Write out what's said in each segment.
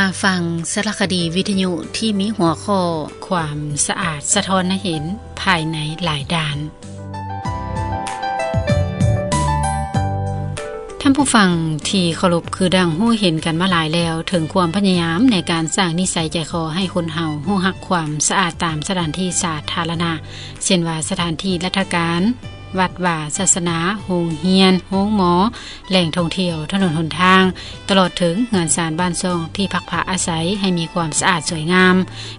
ມາຟັງສາລະຄະດີວິທະຍຸທີ່ມີຫົວຂໍ້ ຄວາມສະອາດສະທ້ອນໃຫ້ເຫັນພາຍໃນຫຼາຍດ້ານ. ທ່ານຜູ້ຟັງທີ່ເຄົາລົບ, ຄືດັ່ງຮູ້ເຫັນກັນມາຫຼາຍແລ້ວ ເຖິງຄວາມພະຍາຍາມໃນການສ້າງນິໄສໃຈຄໍໃຫ້ຄົນເຮົາຮູ້ຮັກຄວາມສະອາດຕາມສະຖານທີ່ສາທາລະນະ ເຊັ່ນວ່າສະຖານທີ່ລັດຖະການ, ວັດວາສາສະໜາ, ໂຮງຮຽນ, ໂຮງໝໍ, ແຫຼ່ງທ່ອງທ່ຽວ, ຖະໜົນຫົນທາງ, ຕະຫຼອດເຖິງເຮືອນຊານບ້ານຊ່ອງທີ່ພັກພາອາໄສໃຫ້ມີຄວາມສະອາດສວຍງາມ,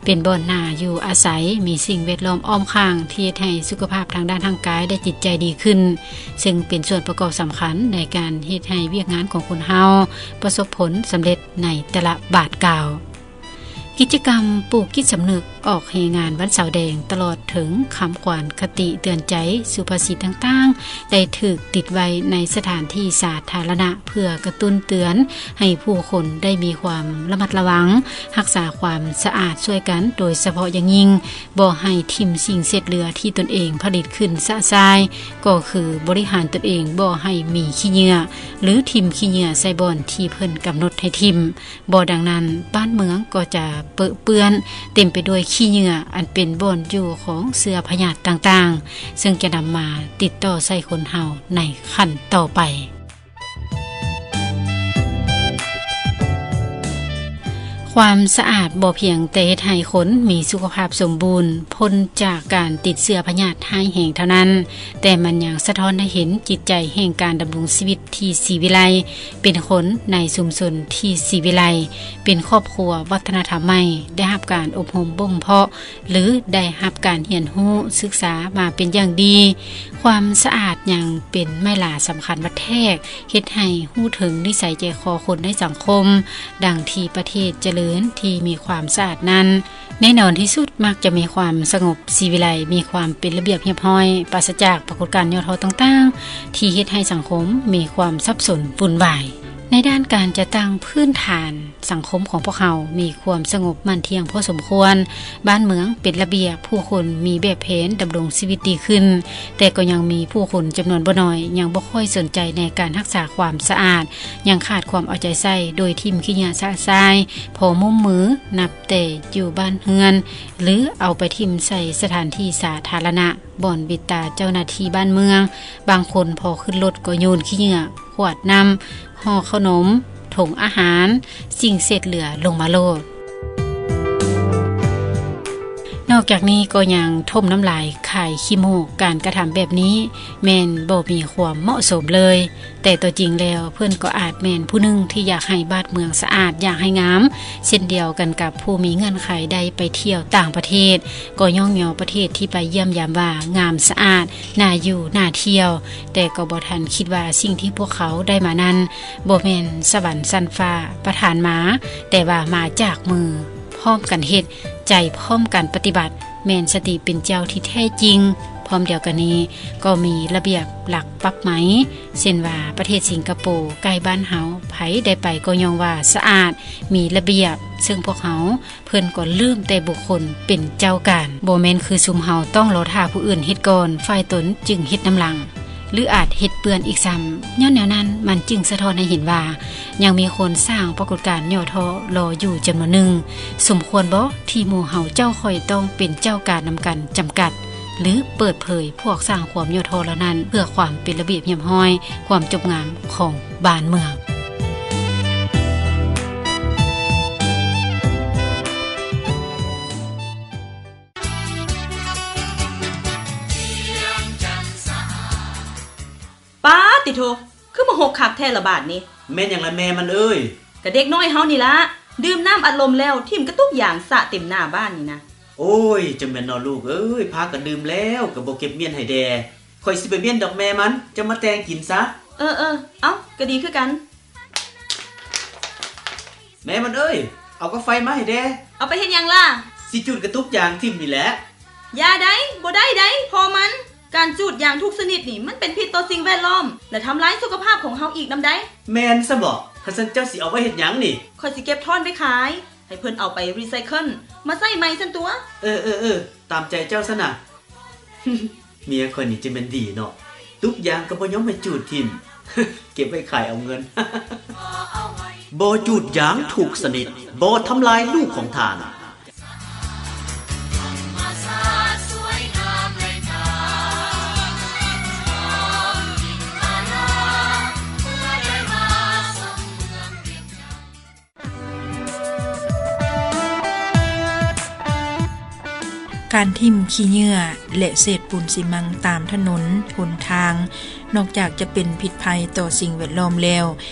ເປັນບ່ອນໜ້າຢູ່ອາໄສ, ມີສິ່ງແວດລ້ອມອ້ອມຂ້າງທີ່ເຮັດໃຫ້ສຸຂະພາບທາງດ້ານຮ່າງກາຍ ແລະ ຈິດໃຈດີຂຶ້ນ, ເຊິ່ງເປັນສ່ວນປະກອບສຳຄັນໃນການເຮັດໃຫ້ວຽກງານຂອງຄົນເຮົາປະສົບຜົນສຳເລັດໃນແຕ່ລະບາດກ້າວ. ກິດຈະກຳປູກຈິດສຳນຶກ, ອອກແຮງງານວັນເສົາແດງ, ຕະຫຼອດເຖິງຄຳຂວັນຄະຕິເຕືອນໃຈ, ສຸພາສິດຕ່າງໆ ໄດ້ຖືກຕິດໄວ້ໃນສະຖານທີ່ສາທາລະນະ ເພື່ອກະຕຸ້ນເຕືອນໃຫ້ຜູ້ຄົນໄດ້ມີຄວາມລະມັດລະວັງ, ຮັກສາຄວາມສະອາດຊ່ວຍກັນ, ໂດຍສະເພາະຢ່າງຍິ່ງ ບໍ່ໃຫ້ຖິ້ມສິ່ງເສດເຫຼືອທີ່ຕົນເອງຜະລິດຂຶ້ນຊະຊາຍ, ກໍຄືບໍລິຫານຕົນເອງບໍ່ໃຫ້ມີຂີ້ເຫຍື້ອ ຫຼື ຖິ້ມຂີ້ເຫຍື້ອໃສ່ບ່ອນທີ່ເພິ່ນກຳນົດໃຫ້ຖິ້ມ. ບໍ່ດັ່ງນັ້ນ, ບ້ານເມືອງກໍຈະເປິເປື້ອນ, ເຕັມໄປດ້ວຍຂີ້ເຫຍື້ອ ອັນເປັນບ່ອນຢູ່ຂອງເຊື້ອພະຍາດຕ່າງໆ, ເຊິ່ງຈະນຳມາຕິດຕໍ່ໃສ່ຄົນເຮົາໃນຂັ້ນຕໍ່ໄປ. ຄວາມສະອາດບໍ່ພຽງແຕ່ເຮັດໃຫ້ຄົນມີສຸຂະພາບສົມບູນ, ພົ້ນຈາກການຕິດເຊື້ອພະຍາດຮ້າຍແຮງເທົ່ານັ້ນ, ແຕ່ມັນຍັງສະທ້ອນໃຫ້ເຫັນຈິດໃຈແຫ່ງການດຳລົງຊີວິດທີ່ສີວິໄລ, ເປັນຄົນໃນຊຸມຊົນທີ່ສີວິໄລ, ເປັນຄອບຄົວວັດທະນະທຳໃໝ່, ໄດ້ຮັບການອົບຮົມບົ່ມເພາະ ຫຼື ໄດ້ຮັບການຮຽນຮູ້ສຶກສາມາເປັນຢ່າງດີ. ຄວາມສະອາດຍັງເປັນໄມ້ຫຼາສຳຄັນວັດແທກ, ເຮັດໃຫ້ຮູ້ເຖິງນິໄສໃຈຄໍຄົນໃນສັງຄົມ, ດັ່ງທີ່ປະເທດຈະເລີນທີ່ມີຄວາມສະອາດນັ້ນ, ແນ່ນອນທີ່ສຸດມັກຈະມີຄວາມສະຫງົບສີວິໄລ, ມີຄວາມເປັນລະບຽບຮຽບຮ້ອຍ, ປາສະຈາກປາກົດການຫຍໍ້ທໍ້ຕ່າງໆ ທີ່ເຮັດໃຫ້ສັງຄົມມີຄວາມສັບສົນວຸ່ນວາຍ. ໃນດ້ານການຈັດຕັ້ງພື້ນຖານ ສັງຄົມຂອງພວກເຮົາມີຄວາມສະຫງົບໝັ້ນທ່ຽງພໍສົມຄວນ, ບ້ານເມືອງເປັນລະບຽບ, ຜູ້ຄົນມີແບບແຜນດຳລົງຊີວິດດີຂຶ້ນ, ແຕ່ກໍຍັງມີຜູ້ຄົນຈຳນວນບໍ່ໜ້ອຍຍັງບໍ່ຄ່ອຍສົນໃຈໃນການຮັກສາຄວາມສະອາດ, ຍັງຂາດຄວາມເອົາໃຈໃສ່, ໂດຍຖິ້ມຂີ້ເຫຍື້ອຊະຊາຍພໍມຸມມື, ນັບແຕ່ຢູ່ບ້ານເຮືອນ ຫຼື ເອົາໄປຖິ້ມໃສ່ສະຖານທີ່ສາທາລະນະ, ບ່ອນບິດຕາເຈົ້າໜ້າທີ່ບ້ານເມືອງ. ບາງຄົນພໍຂຶ້ນລົດກໍໂຍນຂີ້ເຫຍື້ອ, ຂວດນ້ຳ, ຫໍ່ເຂົ້າໜົມ, ຖົງອາຫານ, ສິ່ງເສດເຫຼືອລົງມາໂລດ. ນອກຈາກນີ້ກໍຍັງຖົມນ້ຳລາຍຂາຍຂີ້ມູກ. ການກະທຳແບບນີ້ແມ່ນບໍ່ມີຄວາມເໝາະສົມເລີຍ, ແຕ່ຕົວຈິງແລ້ວເພິ່ນກໍອາດແມ່ນຜູ້ໜຶ່ງທີ່ຢາກໃຫ້ບ້ານເມືອງສະອາດ, ຢາກໃຫ້ງາມ, ເຊັ່ນດຽວກັນກັບຜູ້ມີເງື່ອນໄຂໄດ້ໄປທ່ຽວຕ່າງປະເທດ, ກໍຍ້ອງຍໍປະເທດທີ່ໄປຢ້ຽມຢາມວ່າງາມ, ສະອາດ, ໜ້າຢູ່, ໜ້າທ່ຽວ. ແຕ່ກໍບໍ່ທັນຄິດວ່າສິ່ງທີ່ພວກເຂົາໄດ້ມານັ້ນ ບໍ່ແມ່ນສະຫວັນຊັ້ນຟ້າປະທານມາ, ແຕ່ວ່າມາຈາກມືພ້ອມກັນເຮັດ, ໃຈພ້ອມກັນປະຕິບັດ, ແມ່ນສະຕິເປັນເຈົ້າທີ່ແທ້ຈິງ. ພ້ອມດຽວກັນນີ້ ກໍມີລະບຽບຫຼັກປັບໃໝ, ເຊັ່ນວ່າປະເທດສິງກະໂປ, ໃກ້ບ້ານເຮົາ, ໃຜໄດ້ໄປກໍຍ້ອງວ່າສະອາດ, ມີລະບຽບ, ເຊິ່ງພວກເຮົາ ເພິ່ນກໍເລີ່ມແຕ່ບຸກຄົນເປັນເຈົ້າການ, ບໍ່ແມ່ນຄືຊຸມເຮົາຕ້ອງລໍຖ້າຜູ້ອື່ນເຮັດກ່ອນ, ຝ່າຍຕົນຈຶ່ງເຮັດນຳຫຼັງ ຫຼື ອາດເຮັດເປື້ອນອີກຊ້ຳ. ຍ້ອນແນວນັ້ນ, ມັນຈຶ່ງສະທ້ອນໃຫ້ເຫັນວ່າ ຍັງມີຄົນສ້າງປາກົດການຫຍໍ້ທໍ້ລໍຢູ່ຈຳນວນໜຶ່ງ. ສົມຄວນບໍ່ທີ່ໝູ່ເຮົາເຈົ້າຂ້ອຍຕ້ອງເປັນເຈົ້າການນຳກັນຈຳກັດ ຫຼື ເປີດເຜີຍພວກສ້າງຄວາມຫຍໍ້ທໍ້ເຫຼົ່ານັ້ນ ເພື່ອຄວາມເປັນລະບຽບຮຽບຮ້ອຍ, ຄວາມຈົບງາມຂອງບ້ານເມືອງ? ປາດຕິໂທ ຄືມາຮົກຄັກແທ້ລະບາດນີ້. ແມ່ນຫຍັງລະແມ່ມັນເອີຍ? ກະເດັກນ້ອຍເຮົານີ້ລະ ດື່ມນ້ຳອັດລົມແລ້ວ ຖິ້ມກະຕຸກຢາງສະເຕັມໜ້າບ້ານນີ້ນະ. ໂອ້ຍ ຈັ່ງແມ່ນເນາະລູກເອີຍ, ພາກັນດື່ມແລ້ວກະບໍ່ເກັບມ້ຽນໃຫ້ແດ່. ຂ້ອຍຊິໄປມ້ຽນດອກແມ່ມັນ, ເຈົ້າມາແຕ່ງກິນຊະ. ເອີໆ ເອົ້າ ກະດີຄືກັນ. ແມ່ມັນເອີຍ, ເອົາກາໄຟມາໃຫ້ແດ່. ເອົາໄປເຮັດຫຍັງລະ? ຊິຈູດກະຕຸກຢາງຖິ້ມນີ້ແຫຼະ. ຢ່າໃດ໋, ບໍ່ໄດ້ໃດ໋ ພໍ່ມັນ. ການຈູດຢາງທຸກຊະນິດນີ້ ມັນເປັນພິດຕໍ່ສິ່ງແວດລ້ອມ ແລະ ທຳລາຍສຸຂະພາບຂອງເຮົາອີກນຳໃດ໋. ແມ່ນຊັ້ນບໍ? ຄັນຊັ້ນເຈົ້າຊິເອົາໄວ້ເຮັດຫຍັງນີ້? ຂ້ອຍຊິເກັບທ້ອນໄປຂາຍ ໃຫ້ເພິ່ນເອົາໄປຣີໄຊເຄິນ ມາໃຊ້ໃໝ່ຊັ້ນຕົວະ. ເອີໆ ຕາມໃຈເຈົ້າຊັ້ນນະ. ເມຍຂ້ອຍນີ້ຈັ່ງແມ່ນດີເນາະ, ຕຸກຢາງກໍບໍ່ຍອມໃຫ້ຈູດຖິ້ມ, ເກັບໄວ້ຂາຍເອົາເງິນ. ບໍ່ຈູດຢາງທຸກຊະນິດ ບໍ່ທຳລາຍລູກຂອງທ່ານ. ການຖິ້ມຂີ້ເຫຍື້ອ ແລະ ເສດປູນຊີມັງຕາມຖະໜົນຫົນທາງ ນອກຈາກຈະເປັນພິດໄພຕໍ່ສິ່ງແວດລ້ອມແລ້ວ,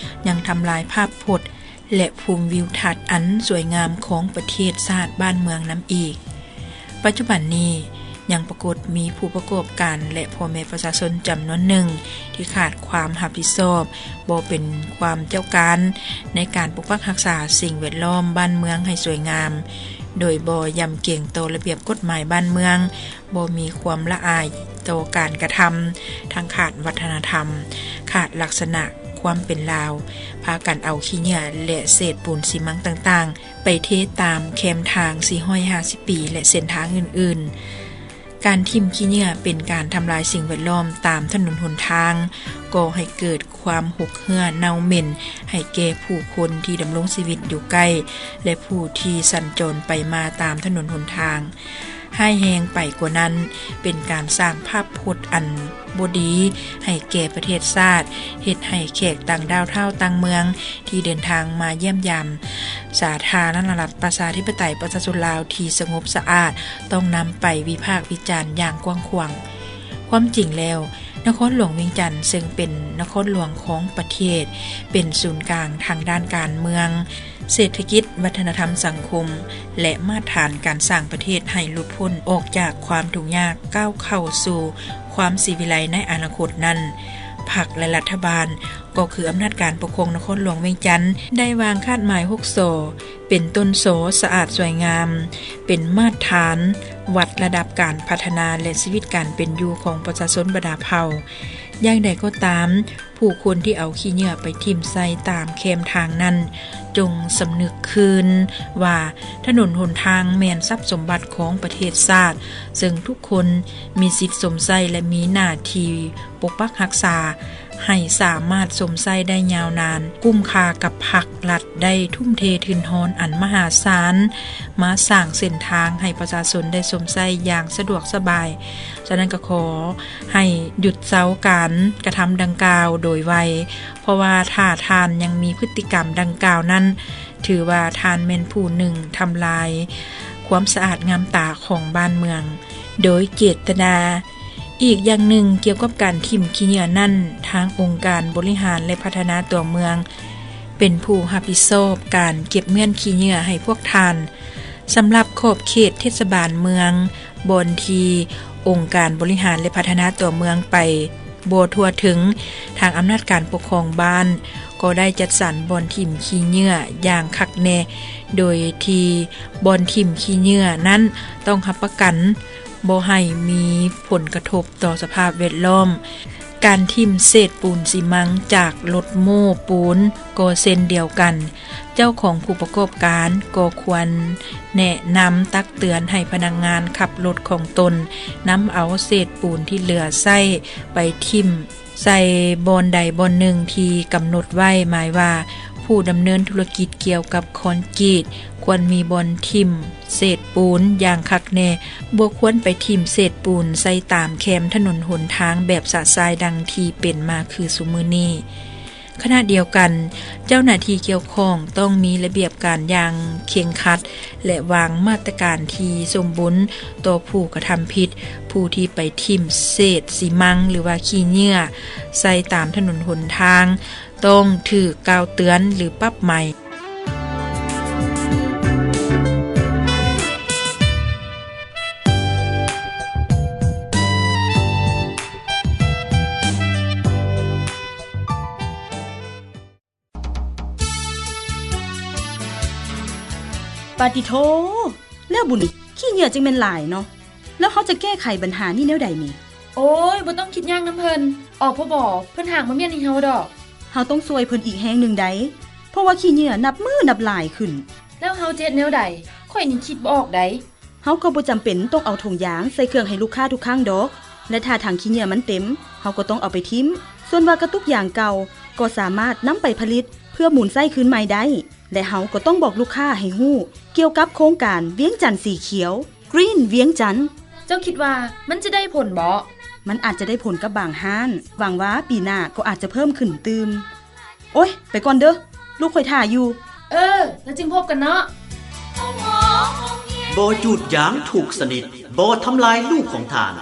ຍັງທຳລາຍພາບພົດ ແລະ ພູມວິວທັດອັນສວຍງາມຂອງປະເທດຊາດບ້ານເມືອງນຳອີກ. ປັດຈຸບັນນີ້ ຍັງປາກົດມີຜູ້ປະກອບການ ແລະ ພໍ່ແມ່ປະຊາຊົນຈຳນວນໜຶ່ງ ທີ່ຂາດຄວາມຮັບຜິດຊອບ, ບໍ່ເປັນຄວາມເຈົ້າການໃນການປົກປັກຮັກສາສິ່ງແວດລ້ອມບ້ານເມືອງໃຫ້ສວຍງາມ, ໂດຍບໍ່ຢຳເກງຕໍ່ລະບຽບກົດໝາຍບ້ານເມືອງ, ບໍ່ມີຄວາມລະອາຍຕໍ່ການກະທຳ, ທັງຂາດວັດທະນະທຳ, ຂາດລັກສະນະຄວາມເປັນລາວ, ພາກັນເອົາຂີ້ເຫຍື້ອ ແລະ ເສດປູນຊີມັງຕ່າງໆ ໄປເທຕາມແຄມທາງສີ່ຮ້ອຍຫ້າສິບປີ ແລະ ເສັ້ນທາງອື່ນໆ. ການຖິ້ມຂີ້ເຫຍື້ອເປັນການທຳລາຍສິ່ງແວດລ້ອມຕາມຖະໜົນຫົນທາງ, ກໍ່ໃຫ້ເກີດຄວາມຫົກເຫີ່ອເນົ່າເໝັນໃຫ້ແກ່ຜູ້ຄົນທີ່ດຳລົງຊີວິດຢູ່ໃກ້ ແລະ ຜູ້ທີ່ສັນຈອນໄປມາຕາມຖະໜົນຫົນທາງ. ຮ້າຍແຮງໄປກວ່ານັ້ນ, ເປັນການສ້າງພາບພົດອັນບໍ່ດີໃຫ້ແກ່ປະເທດຊາດ, ເຮັດໃຫ້ແຂກຕ່າງດ້າວທ້າວຕ່າງເມືອງ ທີ່ເດີນທາງມາຢ້ຽມຢາມສາທາລະນະລັດ ປະຊາທິປະໄຕ ປະຊາຊົນລາວທີ່ສະຫງົບສະອາດ ຕ້ອງນຳໄປວິພາກວິຈານຢ່າງກວ້າງຂວາງ. ຄວາມຈິງແລ້ວ, ນະຄອນຫຼວງວຽງຈັນ ເຊິ່ງເປັນນະຄອນຫຼວງຂອງປະເທດ, ເປັນສູນກາງທາງດ້ານການເມືອງ, ເສດຖະກິດ, ວັດທະນະທຳສັງຄົມ ແລະ ມາດຖານການສ້າງປະເທດໃຫ້ຫຼຸດພົ້ນອອກຈາກຄວາມທຸກຍາກ, ກ້າວເຂົ້າສູ່ຄວາມສີວິໄລໃນອະນາຄົດນັ້ນ, ພັກ ແລະ ລັດຖະບານ ກໍຄືອຳນາດການປົກຄອງນະຄອນຫຼວງວຽງຈັນ ໄດ້ວາງຄາດໝາຍຫົກ ສ ເປັນຕົ້ນ ສ ສະອາດສວຍງາມ, ເປັນມາດຖານວັດລະດັບການພັດທະນາ ແລະ ຊີວິດການເປັນຢູ່ຂອງປະຊາຊົນບັນດາເຜົ່າ. ຢ່າງໃດກໍຕາມ, ຜູ້ຄົນທີ່ເອົາຂີ້ເຫຍື້ອໄປຖິ້ມໃສ່ຕາມແຄມທາງນັ້ນ, ຈົ່ງສຳນຶກຄືນວ່າ ຖະໜົນຫົນທາງແມ່ນຊັບສົມບັດຂອງປະເທດຊາດ, ເຊິ່ງທຸກຄົນມີສິດຊົມໃຊ້ ແລະ ມີໜ້າທີ່ປົກປັກຮັກສາ ໃຫ້ສາມາດຊົມໃຊ້ໄດ້ຍາວນານ, ກຸ້ມຄ່າກັບພັກລັດໄດ້ທຸ້ມເທທຶນຮອນອັນມະຫາສານ ມາສ້າງເສັ້ນທາງໃຫ້ປະຊາຊົນໄດ້ຊົມໃຊ້ຢ່າງສະດວກສະບາຍ. ສະນັ້ນກໍຂໍໃຫ້ຢຸດເຊົາການກະທຳດັ່ງກ່າວໂດຍໄວ, ເພາະວ່າຖ້າທ່ານຍັງມີພຶດຕິກຳດັ່ງກ່າວນັ້ນ, ຖືວ່າທ່ານແມ່ນຜູ້ໜຶ່ງທຳລາຍຄວາມສະອາດງາມຕາຂອງບ້ານເມືອງໂດຍເຈດຕະນາ. ອີກຢ່າງໜຶ່ງ, ກ່ຽວກັບການຖິ້ມຂີ້ເຫຍື້ອນັ້ນ, ທາງອົງການບໍລິຫານ ແລະ ພັດທະນາຕົວເມືອງ ເປັນຜູ້ຮັບຜິດຊອບການເກັບມ້ຽນຂີ້ເຫຍື້ອໃຫ້ພວກທ່ານ. ສຳລັບຂອບເຂດເທດສະບານເມືອງ, ບ່ອນທີ່ອົງການບໍລິຫານ ແລະ ພັດທະນາຕົວເມືອງໄປບໍ່ທົ່ວເຖິງ, ທາງອຳນາດການປົກຄອງບ້ານກໍໄດ້ຈັດສັນບ່ອນຖິ້ມຂີ້ເຫຍື້ອຢ່າງຄັກແນ່, ໂດຍທີ່ບ່ອນຖິ້ມຂີ້ເຫຍື້ອນັ້ນຕ້ອງຮັບປະກັນ ບໍ່ໃຫ້ມີຜົນກະທົບຕໍ່ສະພາບແວດລ້ອມ. ການຖິ້ມເສດປູນຊີມັງຈາກລົດໂມ້ປູນກໍເຊັ່ນດຽວກັນ, ເຈົ້າຂອງຜູ້ປະກອບການກໍຄວນແນະນຳຕັກເຕືອນໃຫ້ພະນັກງານຂັບລົດຂອງຕົນ ນຳເອົາເສດປູນທີ່ເຫຼືອໃຊ້ໄປຖິ້ມ ໃສ່ບ່ອນໃດບ່ອນໜຶ່ງທີ່ກຳນົດໄວ້, ໝາຍວ່າ ຜູ້ດຳເນີນທຸລະກິດກ່ຽວກັບຄອນກຣີດຄວນມີບ່ອນຖິ້ມເສດປູນຢ່າງຄັກແນ່, ບໍ່ຄວນໄປຖິ້ມເສດປູນໃສ່ຕາມແຄມຖະໜົນຫົນທາງແບບຊະຊາຍດັ່ງທີ່ເປັນມາຄືຊຸມື້ນີ້. ຂະນະດຽວກັນ, ເຈົ້າໜ້າທີ່ກ່ຽວຂ້ອງຕ້ອງມີລະບຽບການຢ່າງເຄັ່ງຄັດ ແລະ ວາງມາດຕະການທີ່ສົມບູນຕໍ່ຜູ້ກະທຳຜິດ. ຜູ້ທີ່ໄປຖິ້ມເສດຊີມັງ ຫຼືວ່າຂີ້ເຫຍື້ອໃສ່ຕາມຖະໜົນຫົນທາງ ຕ້ອງຖືກກ່າວເຕືອນ ຫຼື ປັບໃໝ. ປາຕິໂທ! ແລ້ວບຸນ ຂີ້ເຫຍື້ອຈັ່ງແມ່ນຫຼາຍເນາະ. ແລ້ວເຮົາຈະແກ້ໄຂບັນຫານີ້ແນວໃດນີ້? ໂອ້ຍ, ບໍ່ຕ້ອງຄິດຍາກນຳເພິ່ນ. ອພບ ເພິ່ນຫາກມາມ້ຽນໃຫ້ເຮົາດອກ. ເຮົາຕ້ອງຊ່ວຍເພິ່ນອີກແຮງໜຶ່ງໃດ໋, ເພາະວ່າຂີ້ເຫຍື້ອນັບມື້ນັບຫຼາຍຂຶ້ນ. ແລ້ວເຮົາຈະເຮັດແນວໃດ? ຂ້ອຍນີ້ຄິດບໍ່ອອກໃດ໋. ເຮົາກໍບໍ່ຈຳເປັນຕ້ອງເອົາຖົງຢາງໃສ່ເຄື່ອງໃຫ້ລູກຄ້າທຸກຄັ້ງດອກ ແລະ ຖ້າຖັງຂີ້ເຫຍື້ອມັນເຕັມ, ເຮົາກໍຕ້ອງເອົາໄປຖິ້ມ. ສ່ວນວ່າກະຕຸກຢາງເກົ່າ, ກໍສາມາດນຳໄປຜະລິດ ເພື່ອໝູນໃຊ້ຄືນໃໝ່ໄດ້ ແລະ ເຮົາກໍຕ້ອງບອກລູກຄ້າໃຫ້ຮູ້ກ່ຽວກັບໂຄງການວຽງຈັນສີຂຽວ Green ວຽງຈັນ. ເຈົ້າຄິດວ່າມັນຈະໄດ້ຜົນບໍ? ມັນອາດຈະໄດ້ຜົນກັບບາງຮ້ານ. ຫວັງວ່າປີໜ້າກໍອາດຈະເພີ່ມຂຶ້ນຕື່ມ. ໂອ້ຍ, ໄປກ່ອນເດີ້, ລູກຂ້ອຍຖ້າຢູ່. ເອີ, ແລ້ວຈຶ່ງພົບກັນເນາະ. ບໍ່ຈູດຢາງທຸກຊະນິດ, ບໍ່ທຳລາຍລູກຂອງທ່ານ.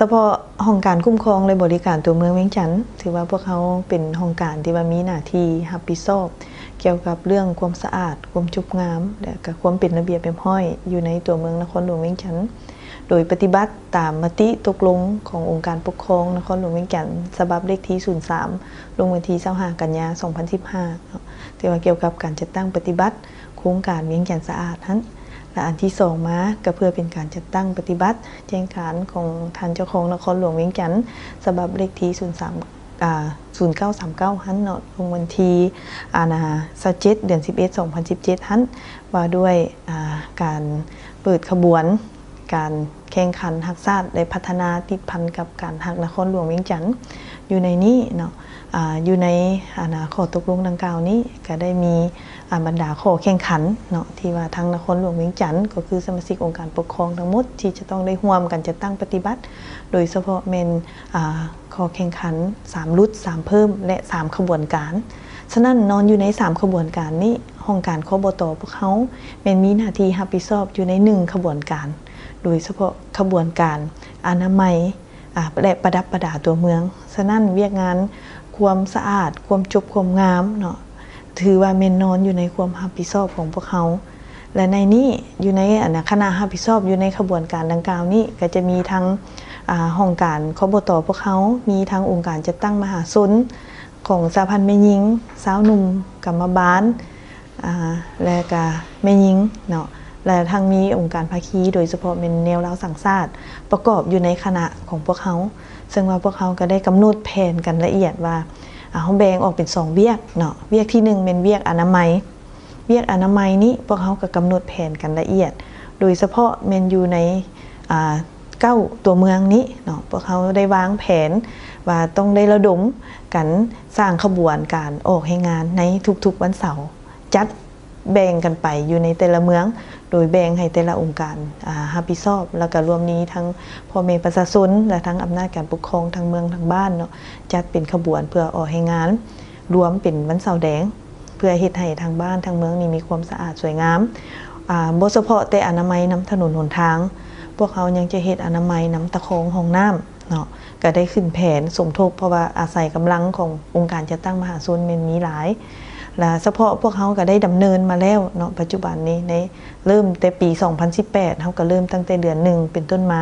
ສະເພາະຫ້ອງການຄຸ້ມຄອງ ແລະ ບໍລິການຕົວເມືອງວຽງຈັນ ຖືວ່າພວກເຮົາເປັນຫ້ອງການທີ່ວ່າມີໜ້າທີ່ຮັບຜິດຊອບກ່ຽວກັບເລື່ອງຄວາມສະອາດ, ຄວາມຈົບງາມ ແລະ ກະຄວາມເປັນລະບຽບຮຽບຮ້ອຍຢູ່ໃນຕົວເມືອງນະຄອນຫຼວງວຽງຈັນ, ໂດຍປະຕິບັດຕາມມະຕິຕົກລົງຂອງອົງການປົກຄອງນະຄອນຫຼວງວຽງຈັນ ສະບັບເລກທີສູນສາມ ລົງວັນທີຊາວຫ້າ ກັນຍາ ສອງພັນສິບຫ້າເນາະ, ທີ່ວ່າກ່ຽວກັບການຈັດຕັ້ງປະຕິບັດ ໂຄງການວຽງຈັນສະອາດຫັ້ນ ແລະ ອັນທີສອງມາກໍເພື່ອເປັນການຈັດຕັ້ງປະຕິບັດແຈ້ງການຂອງທ່ານເຈົ້າຄອງນະຄອນຫຼວງວຽງຈັນ ສະບັບເລກທີສູນສາມ ອ່າ ສູນເກົ້າສາມເກົ້າຫັ້ນເນາະ, ລົງວັນທີ ອ່າ ຊາວເຈັດ ເດືອນສິບເອັດ ສອງພັນສິບເຈັດຫັ້ນ ວ່າດ້ວຍ ອ່າ ການເປີດຂະບວນ ການແຂ່ງຂັນຮັກຊາດ ແລະ ພັດທະນາຕິດພັນກັບການຮັກນະຄອນຫຼວງວຽງຈັນ. ຢູ່ໃນນີ້ເນາະ ອາ ຢູ່ໃນ ອາ ຂໍ້ຕົກລົງດັ່ງກ່າວນີ້ ກະໄດ້ມີ ອາ ບັນດາຂໍ້ແຂ່ງຂັນເນາະ ທີ່ວ່າທາງນະຄອນຫຼວງວຽງຈັນ ກໍຄືສະມາຊິກອົງການປົກຄອງທັງໝົດ ທີ່ຈະຕ້ອງໄດ້ຮ່ວມກັນຈັດຕັ້ງປະຕິບັດ, ໂດຍສະເພາະແມ່ນ ອາ ຂໍ້ແຂ່ງຂັນ ສາມຫຼຸດ ສາມເພີ່ມ ແລະ ສາມຂະບວນການ. ສະນັ້ນ ນອນຢູ່ໃນສາມຂະບວນການນີ້ ຫ້ອງການ ຄບຕ ພວກເຮົາແມ່ນມີໜ້າທີ່ຮັບຜິດຊອບຢູ່ໃນໜຶ່ງຂະບວນການ, ໂດຍສະເພາະຂະບວນການອະນາໄມ ອາ ແລະ ປະດັບປະດາຕົວເມືອງ. ສະນັ້ນ ວຽກງານຄວາມສະອາດ, ຄວາມຈົບຄວາມງາມເນາະ ຖືວ່າແມ່ນນອນຢູ່ໃນຄວາມຮັບຜິດຊອບຂອງພວກເຮົາ. ແລະ ໃນນີ້ ຢູ່ໃນ ອັນ ຄະນະຮັບຜິດຊອບຢູ່ໃນຂະບວນການດັ່ງກ່າວນີ້ ກໍຈະມີທັງ ອາ ຫ້ອງການ ຄບຕ ພວກເຮົາ, ມີທັງອົງການຈັດຕັ້ງມະຫາຊົນຂອງສະຫະພັນແມ່ຍິງ, ຊາວໜຸ່ມ, ກຳມະບານ, ອາ ແລະກະແມ່ຍິງເນາະ ແລະທັງມີອົງການພາຄີ ໂດຍສະເພາະແມ່ນແນວລາວສ້າງຊາດ ປະກອບຢູ່ໃນຄະນະຂອງພວກເຮົາ. ເຊິ່ງວ່າພວກເຮົາກໍໄດ້ກຳນົດແຜນກັນລະອຽດວ່າ ອາ ເຮົາແບ່ງອອກເປັນສອງວຽກເນາະ, ວຽກທີໜຶ່ງແມ່ນວຽກອະນາໄມ. ວຽກອະນາໄມນີ້ ພວກເຮົາກໍກຳນົດແຜນກັນລະອຽດ ໂດຍສະເພາະແມ່ນຢູ່ໃນ ອາ ເກົ້າຕົວເມືອງນີ້ເນາະ, ພວກເຮົາໄດ້ວາງແຜນວ່າຕ້ອງໄດ້ລະດົມກັນສ້າງຂະບວນການອອກແຮງງານໃນທຸກໆວັນເສົາ, ຈັດແບ່ງກັນໄປຢູ່ໃນແຕ່ລະເມືອງ, ໂດຍແບ່ງໃຫ້ແຕ່ລະອົງການ ອາ ຮັບຜິດຊອບ, ແລ້ວກະລວມມີທັງພໍ່ແມ່ປະຊາຊົນ ແລະ ທັງອຳນາດການປົກຄອງທັງເມືອງທັງບ້ານເນາະ, ຈັດເປັນຂະບວນເພື່ອອອກແຮງງານ ລວມເປັນວັນເສົາແດງ ເພື່ອເຮັດໃຫ້ທາງບ້ານທາງເມືອງນີ້ມີຄວາມສະອາດສວຍງາມ. ອາ ບໍ່ສະເພາະແຕ່ອະນາໄມນຳຖະໜົນຫົນທາງ, ພວກເຮົາຍັງຈະເຮັດອະນາໄມນຳຕະຄອງຫ້ອງນ້ຳເນາະ, ກະໄດ້ຂຶ້ນແຜນສົມທົບ ເພາະວ່າອາໄສກຳລັງຂອງອົງການຈັດຕັ້ງມະຫາຊົນແມ່ນມີຫຼາຍ ແລະ ສະເພາະພວກເຮົາກະໄດ້ດຳເນີນມາແລ້ວເນາະ, ປັດຈຸບັນນີ້ໃນ ເລີ່ມແຕ່ປີສອງພັນສິບແປດ ເຮົາກະເລີ່ມຕັ້ງແຕ່ເດືອນໜຶ່ງເປັນຕົ້ນມາ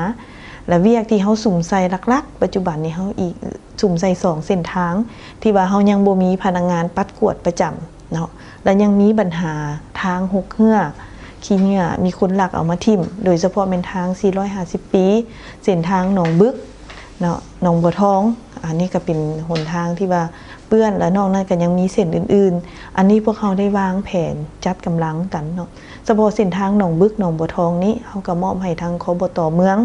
ແລະ ວຽກທີ່ເຮົາສຸມໃສ່ຫຼັກໆ ປັດຈຸບັນນີ້ເຮົາອີກ ສຸມໃສ່ສອງເສັ້ນທາງ ທີ່ວ່າເຮົາຍັງບໍ່ມີພະນັກງານປັດກວາດປະຈຳເນາະ ແລະ ຍັງມີບັນຫາທາງຫົກເຮື້ອ ຂີ້ເຫຍື້ອມີຄົນລັກເອົາມາຖິ້ມ, ໂດຍສະເພາະແມ່ນທາງສີ່ຮ້ອຍຫ້າສິບປີ ເສັ້ນທາງໜອງບຶກເນາະ ໜອງບົວທອງ, ອັນນີ້ກໍເປັນຫົນທາງທີ່ວ່າເປື້ອນ ແລະ ນອກນັ້ນກໍຍັງມີເສັ້ນອື່ນໆ. ອັນນີ້ພວກເຮົາໄດ້ວາງແຜນຈັດກຳລັງກັນເນາະ, ສະເພາະເສັ້ນທາງໜອງບຶກ ໜອງບົວທອງນີ້ ເຮົາກໍມອບໃຫ້ທາງ ຄບຕ ເມືອງ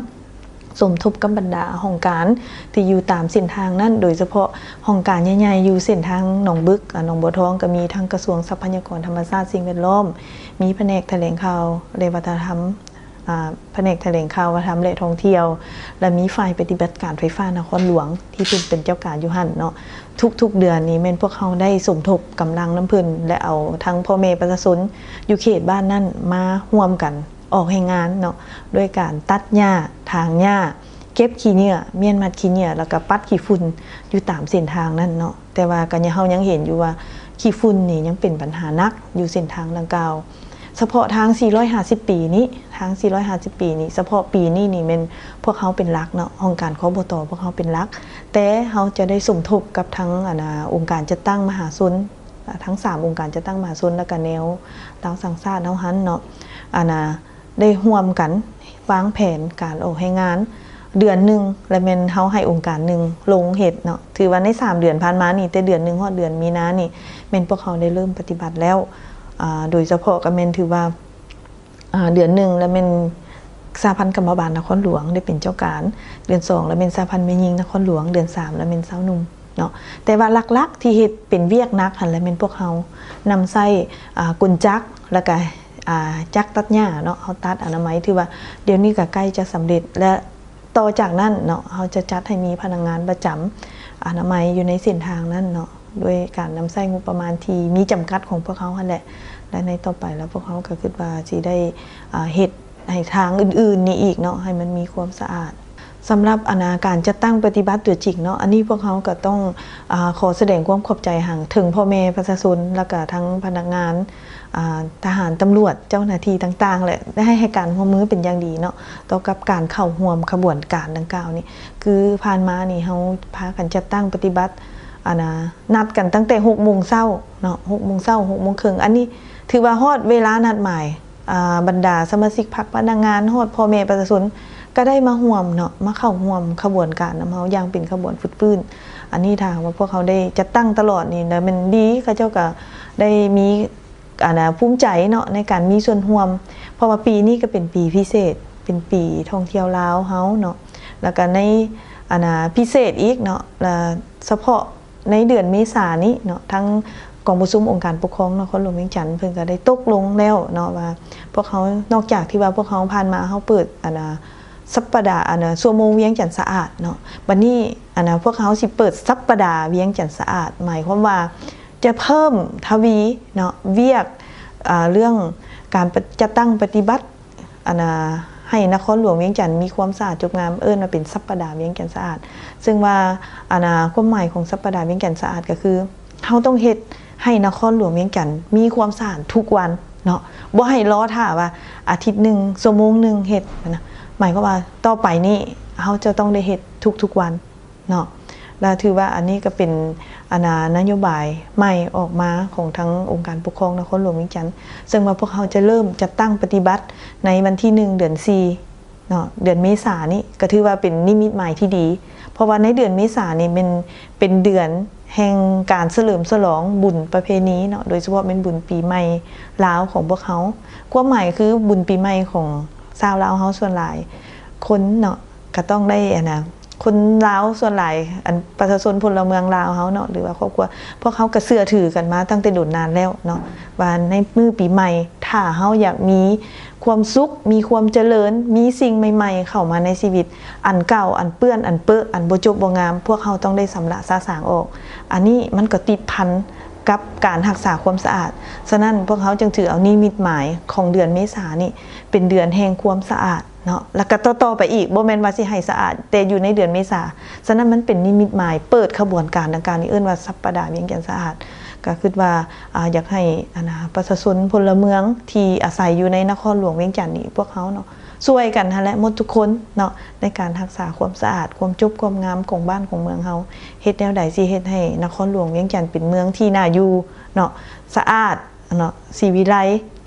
ສົມທົບກັບບັນດາຫ້ອງການທີ່ຢູ່ຕາມເສັ້ນທາງນັ້ນ, ໂດຍສະເພາະຫ້ອງການໃຫຍ່ໆຢູ່ເສັ້ນທາງໜອງບຶກ ອາ ໜອງບົວທອງ ກໍມີທັງກະຊວງຊັບພະຍາກອນທຳມະຊາດ ສິ່ງແວດລ້ອມ, ມີພະແນກຖະແຫຼງຂ່າວ ແລະ ວັດທະນະທຳ ອາ ພະແນກຖະແຫຼງຂ່າວ ວັດທະນະທຳ ແລະ ທ່ອງທ່ຽວ ແລະ ມີຝ່າຍປະຕິບັດການໄຟຟ້ານະຄອນຫຼວງ ທີ່ເພິ່ນເປັນເຈົ້າການຢູ່ຫັ້ນເນາະ. ທຸກໆເດືອນນີ້ແມ່ນພວກເຮົາໄດ້ສົມທົບກຳລັງນຳເພິ່ນ ແລະ ເອົາທັງພໍ່ແມ່ປະຊາຊົນຢູ່ເຂດບ້ານນັ້ນມາຮ່ວມກັນ ອອກແຮງງານເນາະ ດ້ວຍການຕັດຫຍ້າ, ຖາງຫຍ້າ, ເກັບຂີ້ເຫຍື້ອ, ມ້ຽນມັດຂີ້ເຫຍື້ອ ແລ້ວກະປັດຂີ້ຝຸ່ນຢູ່ຕາມເສັ້ນທາງນັ້ນເນາະ. ແຕ່ວ່າກໍຍັງ ເຮົາຍັງເຫັນຢູ່ວ່າຂີ້ຝຸ່ນນີ້ຍັງເປັນບັນຫາໜັກຢູ່ເສັ້ນທາງດັ່ງກ່າວ. ສະເພາະທາງສີ່ຮ້ອຍຫ້າສິບປີນີ້ ທາງສີ່ຮ້ອຍຫ້າສິບປີນີ້ ສະເພາະປີນີ້ນີ້ແມ່ນພວກເຮົາເປັນຫຼັກເນາະ, ຫ້ອງການ ຄບຕ ພວກເຮົາເປັນຫຼັກ, ແຕ່ເຮົາຈະໄດ້ສົມທົບກັບທາງ ອັນນາ ອົງການຈັດຕັ້ງມະຫາຊົນ ອາ ທັງສາມອົງການຈັດຕັ້ງມະຫາຊົນ ແລ້ວກະແນວລາວສ້າງຊາດເຮົາຫັ້ນເນາະ ອັນນາ ໄດ້ຮ່ວມກັນວາງແຜນການອອກແຮງງານເດືອນໜຶ່ງ ແລະ ແມ່ນເຮົາໃຫ້ອົງການໜຶ່ງລົງເຮັດເນາະ. ຖືວ່າໃນສາມເດືອນຜ່ານມານີ້ ແຕ່ເດືອນໜຶ່ງຮອດເດືອນມີນານີ້ ແມ່ນພວກເຮົາໄດ້ເລີ່ມປະຕິບັດແລ້ວ ອາ ໂດຍສະເພາະກໍແມ່ນຖືວ່າ ອາ ເດືອນໜຶ່ງ ແລະ ແມ່ນ ສະຫະພັນກຳມະບານນະຄອນຫຼວງໄດ້ເປັນເຈົ້າການ, ເດືອນສອງລະແມ່ນສະຫະພັນແມ່ຍິງນະຄອນຫຼວງ, ເດືອນສາມລະແມ່ນຊາວໜຸ່ມເນາະ. ແຕ່ວ່າຫຼັກໆທີ່ເຮັດເປັນວຽກໜັກຫັ້ນລະແມ່ນພວກເຮົານຳໃຊ້ ອ່າ ກົນຈັກ ແລ້ວກະ ອ່າ ຈັກຕັດຫຍ້າເນາະ, ເຮົາຕັດອະນາໄມ ຖືວ່າດຽວນີ້ກະໃກ້ຈະສຳເລັດ ແລະ ຕໍ່ຈາກນັ້ນເນາະ ເຮົາຈະຈັດໃຫ້ມີພະນັກງານປະຈຳອະນາໄມຢູ່ໃນເສັ້ນທາງນັ້ນເນາະ ດ້ວຍການນຳໃຊ້ງົບປະມານທີ່ມີຈຳກັດຂອງພວກເຮົາຫັ້ນແຫຼະ ແລະ ໃນຕໍ່ໄປລະພວກເຮົາກະຄິດວ່າຊິໄດ້ ອ່າ ເຮັດໃຫ້ທາງອື່ນໆນີ້ອີກເນາະ ໃຫ້ມັນມີຄວາມສະອາດ. ສຳລັບ ອັນນາ ການຈັດຕັ້ງປະຕິບັດຕົວຈິງເນາະ ອັນນີ້ພວກເຮົາກະຕ້ອງ ອ່າ ຂໍສະແດງຄວາມຂອບໃຈຫາງເຖິງພໍ່ແມ່ປະຊາຊົນ ແລ້ວກະທັງພະນັກງານ ອ່າ ທະຫານ, ຕຳຫຼວດ, ເຈົ້າໜ້າທີ່ຕ່າງໆ ແລະ ໄດ້ໃຫ້ການຮ່ວມມືເປັນຢ່າງດີເນາະ ຕໍ່ກັບການເຂົ້າຮ່ວມຂະບວນການດັ່ງກ່າວນີ້. ຄືຜ່ານມານີ້ເຮົາພາກັນຈັດຕັ້ງປະຕິບັດ ອັນນາ ນັດກັນຕັ້ງແຕ່ຫົກໂມງເຊົ້າເນາະ, ຫົກໂມງເຊົ້າ ຫົກໂມງເຄິ່ງ ອັນນີ້ຖືວ່າຮອດເວລານັດໝາຍ. ອ່າ ບັນດາສະມາຊິກພັກ, ພະນັກງານ, ຮອດພໍ່ແມ່ປະຊາຊົນກະໄດ້ມາຮ່ວມເນາະ, ມາເຂົ້າຮ່ວມຂະບວນການນຳເຮົາຢ່າງເປັນຂະບວນຟືດຟື້ນ. ອັນນີ້ຖ້າຫາກວ່າພວກເຮົາໄດ້ຈັດຕັ້ງຕະຫຼອດນີ້ ແລ້ວແມ່ນດີ, ເຂົາເຈົ້າກະໄດ້ມີ ອັນນາ ພູມໃຈເນາະ ໃນການມີສ່ວນຮ່ວມ ເພາະວ່າປີນີ້ກະເປັນປີພິເສດ ເປັນປີທ່ອງທ່ຽວລາວເຮົາເນາະ ແລ້ວກະໃນ ອັນນາ ພິເສດອີກເນາະ ລະສະເພາະ ໃນເດືອນເມສານີ້ເນາະ ທາງກອງປະຊຸມອົງການປົກຄອງນະຄອນຫຼວງວຽງຈັນ ເພິ່ນກະໄດ້ຕົກລົງແລ້ວເນາະ ວ່າພວກເຮົາ ນອກຈາກທີ່ວ່າພວກເຮົາຜ່ານມາເຮົາເປີດ ອັນນາ ສັບປະດາ ອັນນາ ຊົ່ວໂມງວຽງຈັນສະອາດເນາະ, ບັດນີ້ ອັນນາ ພວກເຮົາຊິເປີດສັບປະດາວຽງຈັນສະອາດ ໝາຍຄວາມວ່າຈະເພີ່ມທະວີເນາະ ວຽກ ອ່າ ເລື່ອງການປະ ຈັດຕັ້ງປະຕິບັດ ອັນນາ ໃຫ້ນະຄອນຫຼວງວຽງຈັນມີຄວາມສະອາດຈົບງາມ ເອີ້ນວ່າເປັນສັບປະດາວຽງຈັນສະອາດ. ເຊິ່ງວ່າ ອັນນາ ຄວາມໝາຍຂອງສັບປະດາວຽງຈັນສະອາດກະຄື ເຮົາຕ້ອງເຮັດໃຫ້ນະຄອນຫຼວງວຽງຈັນມີຄວາມສະອາດທຸກວັນເນາະ, ບໍ່ໃຫ້ລໍຖ້າວ່າອາທິດໜຶ່ງ ຊົ່ວໂມງໜຶ່ງເຮັດນະ, ໝາຍຄວາມວ່າຕໍ່ໄປນີ້ເຮົາຈະຕ້ອງໄດ້ເຮັດທຸກໆວັນ ເນາະ ແລະ ຖືວ່າອັນນີ້ກະເປັນ ອັນນາ ນະໂຍບາຍໃໝ່ອອກມາຂອງທາງອົງການປົກຄອງນະຄອນຫຼວງວຽງຈັນ ເຊິ່ງວ່າພວກເຮົາຈະເລີ່ມຈັດຕັ້ງປະຕິບັດໃນວັນທີໜຶ່ງ ເດືອນສີ່ເນາະ ເດືອນເມສານີ້ ກະຖືວ່າເປັນນິມິດໝາຍທີ່ດີ ເພາະວ່າໃນເດືອນເມສານີ້ແມ່ນເປັນເດືອນແຫ່ງການສະເຫຼີມສະຫຼອງບຸນປະເພນີເນາະ ໂດຍສະເພາະແມ່ນບຸນປີໃໝ່ລາວຂອງພວກເຮົາ. ຄວາມໝາຍຄືບຸນປີໃໝ່ຂອງຊາວລາວເຮົາສ່ວນຫຼາຍຄົນເນາະ ກະຕ້ອງໄດ້ ອັນນາ ຄົນລາວສ່ວນຫຼາຍ ອັນ ປະຊາຊົນພົນລະເມືອງລາວເຮົາເນາະ ຫຼືວ່າຄອບຄົວ ພວກເຮົາກະເຊື່ອຖືກັນມາຕັ້ງແຕ່ດົນນານແລ້ວເນາະ ວ່າໃນມື້ປີໃໝ່ ຖ້າເຮົາຢາກມີຄວາມສຸກ ມີຄວາມຈະເລີນ ມີສິ່ງໃໝ່ໆເຂົ້າມາໃນຊີວິດ ອັນເກົ່າ ອັນເປື້ອນ ອັນເປິ ອັນບໍ່ຈົບບໍ່ງາມ ພວກເຮົາຕ້ອງໄດ້ຊຳລະສະສາງອອກ. ອັນນີ້ມັນກະຕິດພັນກັບການຮັກສາຄວາມສະອາດ. ສະນັ້ນ ພວກເຮົາຈຶ່ງຖືເອົານິມິດໝາຍຂອງເດືອນເມສານີ້ ເປັນເດືອນແຫ່ງຄວາມສະອາດ ເນາະ ແລ້ວກະຕໍ່ໆໄປອີກ ບໍ່ແມ່ນວ່າຊິໃຫ້ສະອາດແຕ່ຢູ່ໃນເດືອນເມສາ. ສະນັ້ນມັນເປັນນິມິດໝາຍເປີດຂະບວນການດັ່ງກ່າວນີ້ ເອີ້ນວ່າສັບປະດາວຽງຈັນສະອາດ. ກະຄິດວ່າ ອາ ຢາກໃຫ້ອັນນາ ປະຊາຊົນພົນລະເມືອງທີ່ອາໄສຢູ່ໃນນະຄອນຫຼວງວຽງຈັນນີ້ ພວກເຮົາເນາະ ຊ່ວຍກັນຫັ້ນແຫຼະໝົດທຸກຄົນເນາະ ໃນການຮັກສາຄວາມສະອາດ ຄວາມຈົບຄວາມງາມຂອງບ້ານຂອງເມືອງເຮົາ. ເຮັດແນວໃດຊິເຮັດໃຫ້ນະຄອນຫຼວງວຽງຈັນເປັນເມືອງທີ່ໜ້າຢູ່ເນາະ ສະອາດ ເນາະ ສີວິໄລ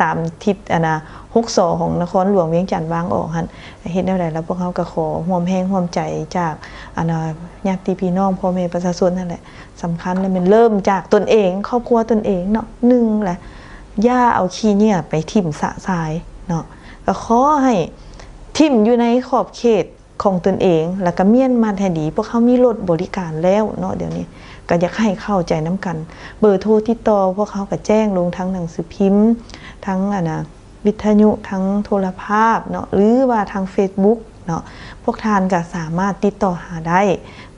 ຕາມທິດ ອັນນາ ຫົກ ສ ຂອງນະຄອນຫຼວງວຽງຈັນວາງອອກຫັ້ນ. ເຮັດແນວໃດລະ ພວກເຮົາກະຂໍຮ່ວມແຮງຮ່ວມໃຈຈາກ ອັນນາ ຍາດຕິພີ່ນ້ອງ ພໍ່ແມ່ປະຊາຊົນຫັ້ນແຫຼະ. ສຳຄັນລະແມ່ນເລີ່ມຈາກຕົນເອງ ຄອບຄົວຕົນເອງເນາະ ໜຶ່ງລະ ຢ່າເອົາຂີ້ເຫຍື້ອໄປຖິ້ມຊະຊາຍເນາະ ກະຂໍໃຫ້ຖິ້ມຢູ່ໃນຂອບເຂດ ຂອງຕົນເອງ ແລ້ວກະມ້ຽນມັດໃຫ້ດີ. ພວກເຮົາມີລົດບໍລິການແລ້ວເນາະ ດຽວນີ້ກະຢາກໃຫ້ເຂົ້າໃຈນຳກັນ. ເບີໂທຕິດຕໍ່ພວກເຮົາກະແຈ້ງລົງທາງໜັງສືພິມ ທາງ ອັນນາ ວິທະຍຸ ທາງໂທລະພາບເນາະ ຫຼືວ່າທາງເຟສບຸກເນາະ ພວກທ່ານກະສາມາດຕິດຕໍ່ຫາໄດ້.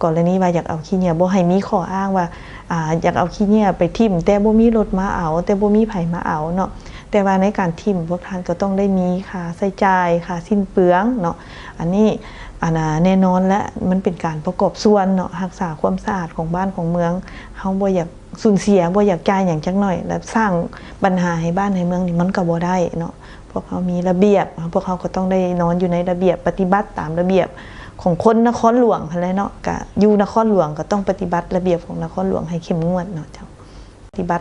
ກໍລະນີວ່າຢາກເອົາຂີ້ເຫຍື້ອ ບໍ່ໃຫ້ມີຂໍ້ອ້າງວ່າ ອາ ຢາກເອົາຂີ້ເຫຍື້ອໄປຖິ້ມ ແຕ່ບໍ່ມີລົດມາເອົາ ແຕ່ບໍ່ມີໃຜມາເອົາເນາະ. ແຕ່ວ່າໃນການຖິ້ມ ພວກທ່ານກະຕ້ອງໄດ້ມີຄ່າໃຊ້ຈ່າຍ ຄ່າສິ້ນເປືອງເນາະ. ອັນນີ້ ອັນນາ ແນ່ນອນແລະ ມັນເປັນການປະກອບສ່ວນເນາະ ຮັກສາຄວາມສະອາດຂອງບ້ານຂອງເມືອງ. ເຮົາບໍ່ຢາກສູນເສຍ ບໍ່ຢາກຈ່າຍຫຍັງຈັກໜ້ອຍ ແລະ ສ້າງບັນຫາໃຫ້ບ້ານໃຫ້ເມືອງນີ້ ມັນກະບໍ່ໄດ້ເນາະ. ພວກເຮົາມີລະບຽບ ພວກເຮົາກະຕ້ອງໄດ້ນອນຢູ່ໃນລະບຽບ ປະຕິບັດຕາມລະບຽບຂອງຄົນນະຄອນຫຼວງຫັ້ນແຫຼະເນາະ. ກະຢູ່ນະຄອນຫຼວງກະຕ້ອງປະຕິບັດລະບຽບຂອງນະຄອນຫຼວງໃຫ້ເຂັ້ມງວດເນາະ ເຈົ້າ ປະຕິບັດ